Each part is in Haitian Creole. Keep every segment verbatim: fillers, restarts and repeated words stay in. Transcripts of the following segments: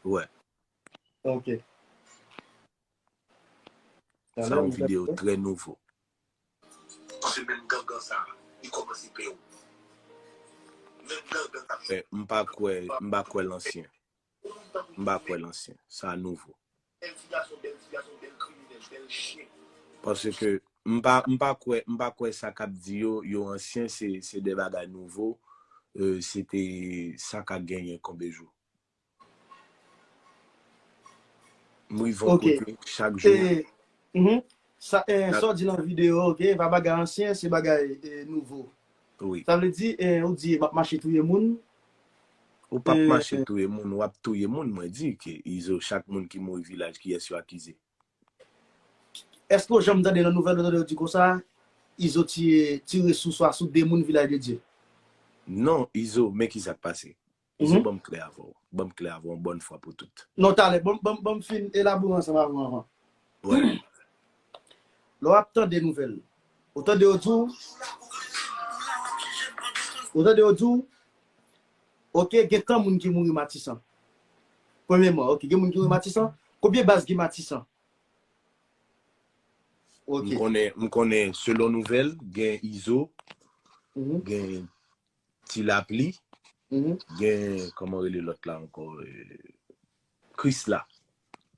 Wè. Ok. Sa yon videyo trè nouvo. Paske menm gangan sa, li kòmanse pè w. Menm gangan sa. M pa kwè, m pa kwè l ansyen. M pa kwè l ansyen. Sa nouvo. Bèl ti gason, bèl ti gason, bèl kriminèl, bèl chen. Paske m pa, m pa kwè, m pa kwè sa k ap di yo, yo ansyen, se, se de bagay nouvo. Euh, se te sa k ap genyen konbe jou. M rive yon kote chak jou. Sa w di nan videyo, ok, pa bagay ansyen, se bagay nouvo. Sa vle di, ou di m ap mache touye moun. Ou p ap mache touye moun, w ap touye moun, mwen di ke Izo, chak moun ki mouri vilaj, kiyès yo akize? Èske w janm tande nan nouvèl, ou tande yo di konsa, Izo tiye, tire sou swa sou de moun Vilaj de Dye? Non, Izo, men ki sa k pase. Izo, ban m klè avè w. Ban m klè avè w yon bòn fwa pou tout. Non, talè, ban m, ban m, ban m fin elabore ansanm avè w avan. Lè w ap tande nouvèl, ou tande yo di w, ou tande yo di w, ok, gen tan moun ki mouri Matisan. Premyèman, ok, gen moun ki mouri Matisan. Konbyen baz gen Matisan? M konnen, m konnen selon nouvèl, gen Izo, gen Ti Lapli, gen, kòman rele lòt la ankò, Krisla.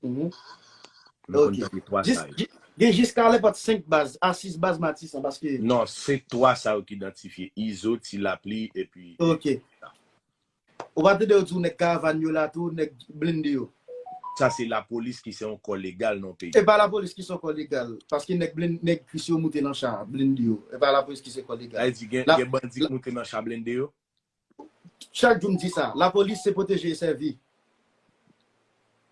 M konn tande twa sa yo. Gen jiska nenpòt senk baz, a sis baz Matisan, paske... Non, se twa sa yo ki idantifye, Izo, Ti Lapli, epi... Ok. Ou pa tande yo di w nèg karavàn yo la tou, nèg blende yo? Sa se lapolis ki se yon kò legal nan peyi. E pa lapolis ki se yon kò legal, paske nèg blende, nèg Kris yo moute nan cha, blende yo. E pa lapolis ki se kò legal. Sa vle di gen, gen bandi k moute nan cha blende yo? Chak jou m di sa, lapolis se pwoteje e sèvi.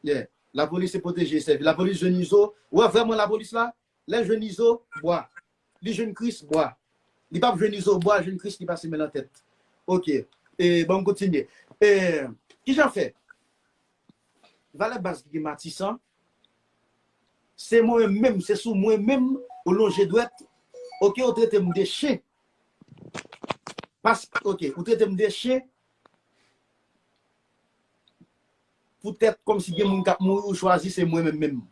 Yeah. Lapolis se pwoteje e sèvi. Lapolis jwenn Izo. Ou wè vrèman lapolis la, lè l jwenn Izo, bwa. Li jwenn Kris, bwa. Li p ap jwenn Izo, bwa, jwenn Kris, li pase men nan tèt. Ok. E, bon, m kontinye. E, kijan fè? Valè baz ki gen Matisan, se mwen menm, se sou mwen menm, ou lonje dwèt, ok, ou trete m de chen. Pas, ok, ou trete m de chen, poutèt kòmsi gen moun k ap mouri, ou chwazi se mwen menm menm.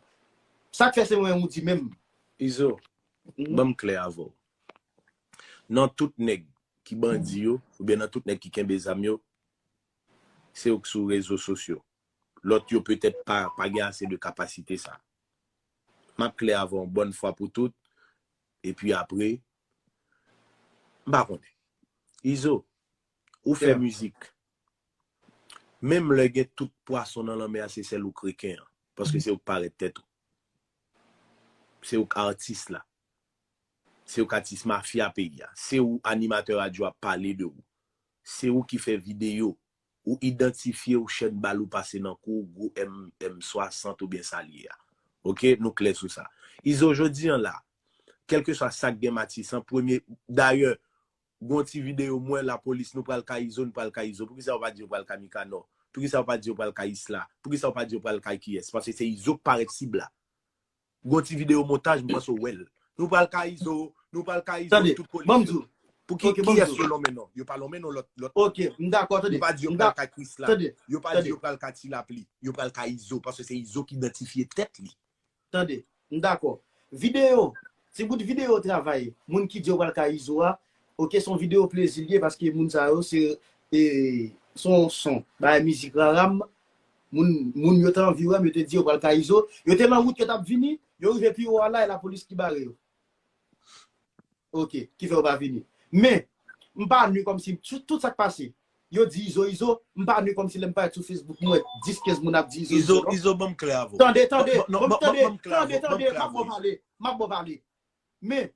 Sa k fè se mwen menm ou di menm? Izo, ban m klè avè w. Nan tout nèg ki bandi yo, oubyen nan tout nèg ki kenbe zam yo, se yo k sou rezo sosyo. Lòt yo petèt pa, pa gen ase de kapasite sa. M ap klè avè w yon bòn fwa pou tout, epi apre, m pa konnen. Izo, ou fè mizik. Menm lè gen tout pwason nan lanmè a, se sèl ou k reken an. Paske se ou k parèt tèt ou. Se ou k atis la. Se ou k atis mafya peyi a. Se ou animatè radyo ap pale de ou. Se ou ki fè videyo. Ou idantifye ou, chèn bal ou pase nan kou, gwo M, M swasant oubyen sa l ye a. Ok, nou klè sou sa. Izo, jodi an la, kèlkeswa sa k gen Matisan, premye, dayè, gon ti videyo m wè lapolis, nou pral kay Izo, nou pral kay Izo. Poukisa yo pa di yo pral kay Mikanò? Poukisa yo pa di yo pral kay Isla? Poukisa yo pa di yo pral kay kiyès? Paske se Izo k parèt sib la. Gon ti videyo montaj, m panse w wè l. Nou pral kay Izo, nou pral kay Izo, tout polis yo. Pou ki, kiyès yo lonmen non? Yo pa lonmen non lòt, lòt. Ok, m dakò, tande. Yo pa di yo pral kay Krisla. Yo pa di yo pral kay Ti Lapli. Yo pral kay Izo, paske se Izo ki idantifye tèt li. Tande, m dakò. Videyo, ti bout videyo travay, moun ki di yo pral kay Izo a, ok, se yon videyo plezi l ye, paske moun sa yo se, e, se yon son, bagay mizik raram, moun, moun yo te anvi wè m, yo te di yo pral kay Izo, yo te nan wout yo t ap vini, yo rive pi wo a la, e lapolis ki bare yo. Ok, ki fè yo pa vini. Men, m pa nou kòmsi tout, tout sa k pase. Yo di Izo, Izo, m pa nou kòmsi lè m parèt sou Facebook, m wè dis, kenz moun ap di Izo, Izo, Izo, non. Izo, ban m klè avè w. Tande, tande, ban m, tande, tande, tande, m ap bon pale, m ap bon pale. Men,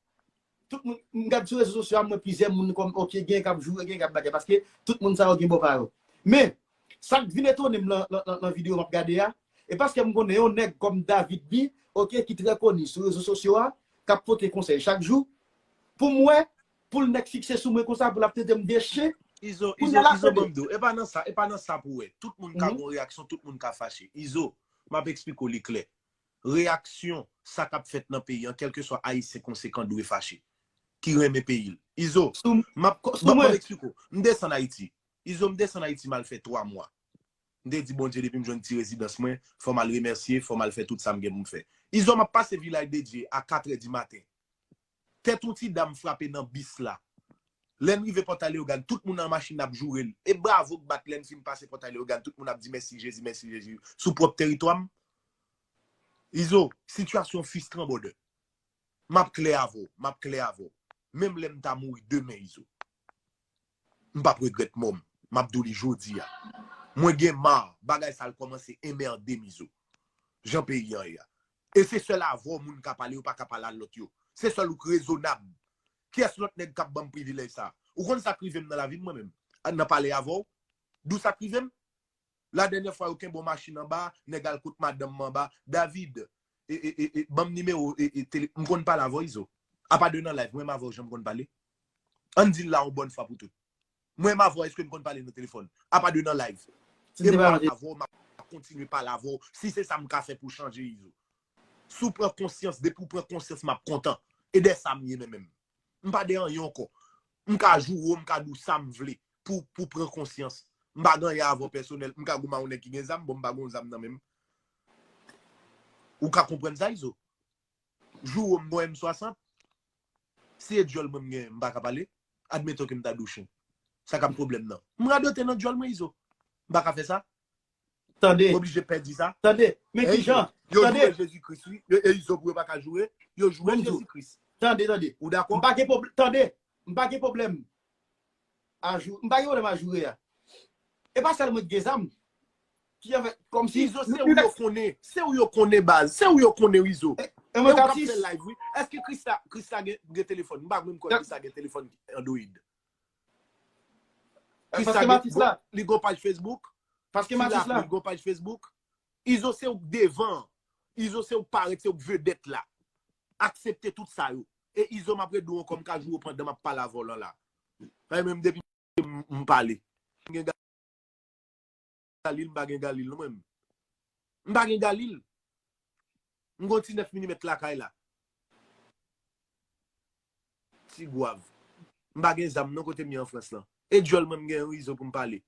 tout moun, m gad sou rezo sosyo a, m wè plizyè moun kòm, ok, gen k ap joure, gen k ap bagay, paske tout moun sa yo gen bò pa yo. Men, sa k vin etone m nan, nan, nan, nan videyo m ap gade a, e paske m konnen yon nèg kòm David B, ok, ki trè koni sou rezo sosyo a, k ap pote konsèy chak jou, pou m wè, pou l nèk fikse sou mwen konsa, pou l ap trete m de chen. Izo, Izo, Izo, ban m di w, e pa nan sa, e pa nan sa pou wè. Tout moun ka gon reyaksyon, tout moun ka fache. Izo, m ap eksplike w li klè. Reyaksyon sa k ap fèt nan peyi an, kèlkeswa Ayisyen konsekan dwe fache, ki renmen peyi l. Izo, m ap, m ap eksplike w. M desann Ayiti. Izo, m desann Ayiti, m al fè twa mwa. M te di Bondye depi m jwenn ti rezidans mwen, fò m al remèsye, fò m al fè tout sa m gen pou m fè. Izo, m ap pase Vilaj de Dye a katrè di maten. Tèt yon ti dam frape nan bis la. Lè n rive Pòtay Leyogàn, tout moun nan machin ap joure l. E bravo k bat lè n fin pase Pòtay Leyogàn, tout moun ap di mèsi Jezi, mèsi Jezi. Sou pwòp teritwa m. Izo, sitiyasyon fristran, brother. M ap klè avè w, m ap klè avè w. Menm lè m ta mouri demen, Izo, m p ap regrèt mò m. M ap di w li jodi a. Mwen gen ma, bagay sa l kòmanse enmède m, Izo. Jan peyi an ye a. E se sèl avè w moun ka pale, yo pa ka pale a lòt yo. Se sèl ou k rezonab. Kiyès lòt nèg k ap ban m privilèj sa? Ou konn sa k rive m nan lavi m mwen menm? Nan pale avè w? Di w sa k rive m? La dènyè fwa yo kenbe yon machin anba, nèg al kot madanm mwen anba, David, e, e, e, e, ban m nimewo, e, e, tele, m konn pale avè w, Izo. Apa de nan live, mwen m avè w jan m konn pale. Ann di l la yon bòn fwa pou tout. Mwen m avè w, èske n konn pale nan telefòn? Apa de nan live. E m pral avè w, m ap kontinye pale avè w. Si se sa m ka fè pou chanje, Izo. Si w pran konsyans, depi w pran konsyans, m ap kontan. E dè sa m ye menm menm. M pa de anyen ankò. M ka joure w, m ka di w sa m vle pou, pou pran konsyans. M pa gen anyen avè w pèsonèl. M ka goumen ak yon nèg ki gen zam, bon, m pa gen yon zam nan men m. Ou ka konprann sa, Izo? Joure w, m gon M swasant. Si e dyòl mwen m gen, m pa ka pale. Admeton ke m ta di w chen. Sa k ap pwoblèm nan? M radote nan dyòl mwen, Izo. M pa ka fè sa. Tande. M oblije pèdi sa. Tande. Men ki jan? Yo joure Jezi Kris, wi. Yo, e Izo pou yo pa ka joure. Yo joure Jezi Kris. Tande, tande. Ou dakò? M pa gen pwoblèm. Tande. M pa gen pwoblèm. A jou-, m pa gen pwoblèm a joure a. E pa sèl mwen ki gen zam. Ki avè, kòmsi Izo, se ou yo konnen. Se ou yo konnen, baz. Se ou yo konnen, Izo. E, e mwen k ap fè live, wi. Èske Krista, Krista gen, gen telefòn? M pa menm kwè Krista gen telefòn Android. Paske Matis la. Li gon paj Facebook. Paske Matis la. Li gon paj Facebook. Izo se ou k devan. Izo se ou k parèt, se ou k vedèt la. Aksepte tout sa yo. E Izo m ap redi w ankò, m ka joure w pandan m ap pale avè w lan la. Sa menm depi m, m pale. M gen Galil, m pa gen Galil non mwen. M pa gen Galil. M gon ti nèf milimèt lakay la. Ti gwav. M pa gen zam non kote m ye an Frans lan. E dyòl mwen m gen yon Izo pou m pale.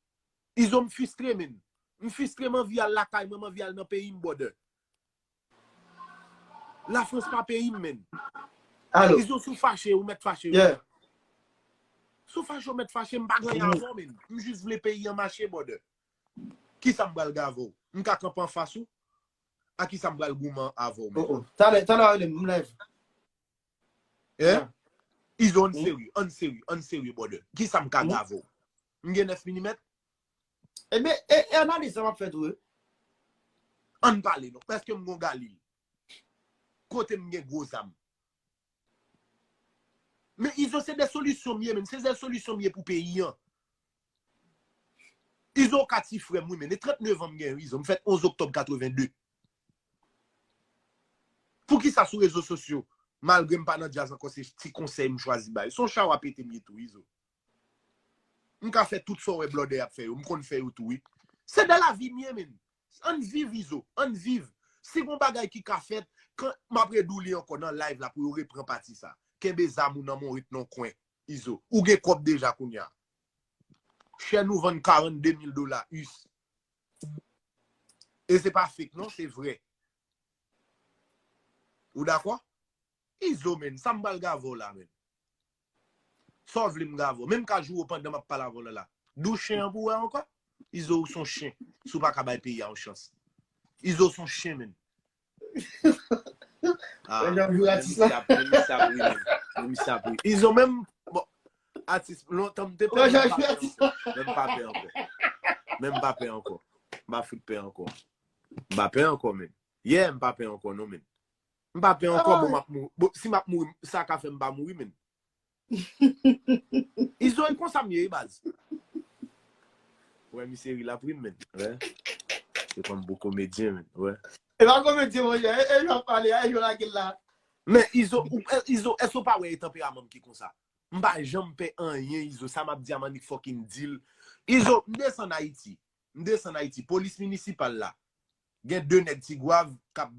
Izo m fistre, menn. M fistre, m anvi al lakay mwen, m anvi al nan peyi m, brother. Lafrans pa peyi m, menn. Izo, si w fache, ou mèt fache, wi. Si w fache, ou mèt fache, m pa gen anyen avè w, menn. M jis vle peyi an mache, brother. Kisa m pral gen avè w? M ka kanpe anfas ou? A kisa m pral goumen avè w, menn? Talè, talè w rele m, m live. Hein? Izo, ann serye, ann serye, ann serye, brother. Kisa m ka gen avè w? M gen nèf milimèt? Ebyen, e, e analiz sa m ap fè tou, wi. Ann pale non. Èske m gon Galil? Kote m gen gwo zam? Men Izo, se de solisyon m ye, menn. Se de solisyon m ye pou peyi an. Izo, ou ka ti frè m, wi, menn. E trannnev an m gen, wi, Izo. M fèt onz oktòb katreven de. Poukisa sou rezo sosyo, malgre m pa nan djaz ankò, se ti konsèy m chwazi bay? Se yon chawa pete m ye tou, Izo. M ka fè tout sa w wè blòdè ap fè yo. M konn fè yo tou, wi. Se de lavi m ye, menn. Ann viv, Izo. Ann viv. Si gon bagay ki ka fèt, kan m ap redi w li ankò nan live la pou yo repran pati sa. Kenbe zam ou nan men w, ret nan kwen, Izo. Ou gen kòb deja kounye a. Chèn ou vann karannde mil dola, us. E se pa fake, non, se vrè. Ou dakò? Izo, menn, sa m pral gen avè w la, menn? Sa w vle m gen avè w? Menm ka joure w pandan m ap pale avè w la la. Di w chen an pou w wè ankò? Izo, ou se yon chen. Si w pa ka bay peyi a yon chans. Izo, ou se yon chen, menn. Ah, men misye ap, men misye ap ri, menn. Men misye ap ri. Izo, menm, bon, atis, lontan m te pè, men m pa pè ankò. Men m pa pè ankò. Men m pa pè ankò. M pa fout pè ankò. M pa pè ankò, menn. Yeah, m pa pè ankò, non, menn. M pa pè ankò, bon, m ap mouri. Bon, si m ap mouri, sa ka fè m pa mouri, menn. Izo, e konsa m ye, wi, baz. Wè, misye ri, l ap ri m, menn. Wè. Se kòm bon komedyen, menn. Wè. E pa komedyen, monchè. E, e, jan pale a, e jan lage l la. Men, Izo, ou, e, Izo, èske w pa wè e tanperaman m ki konsa? M pa janm pè anyen, Izo. Sa m ap di a, m annik fucking di l. Izo, m desann Ayiti. M desann Ayiti. Polis minisipal la. Gen de nèg Ti Gwav k ap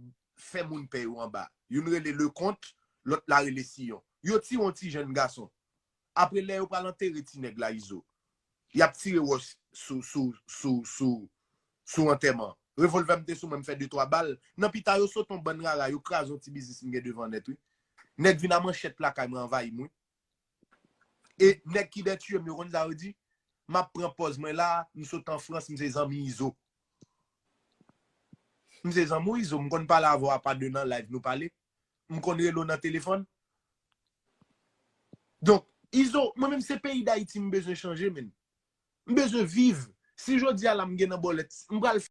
fè moun pè yo anba. Youn rele Leconte, lòt la rele Siyon. Yo tiye yon ti jèn gason. Apre, lè yo pral antere ti nèg la, Izo, y ap tire wòch sou, sou, sou, sou, sou antèman. Revòlvè m te sou mwen, m fè de twa bal. Nan pita yo sot yon bann rara, yo kraze yon ti biznis m gen devan nèt, wi. Nèg vin a manchèt lakay mwen, anvayi m, wi. E nèg ki dètye m, yo konn sa yo di? M ap pran pòz mwen la, m sot an Frans, m se zanmi Izo. M se zanmi Izo, m konn pale avè w apa de nan live nou pale. M konn rele w nan telefòn. Donk, Izo, mwen menm se peyi Dayiti m bezwen chanje, men. M bezwen viv. Si jodi a la m gen nan bòlèt, m pral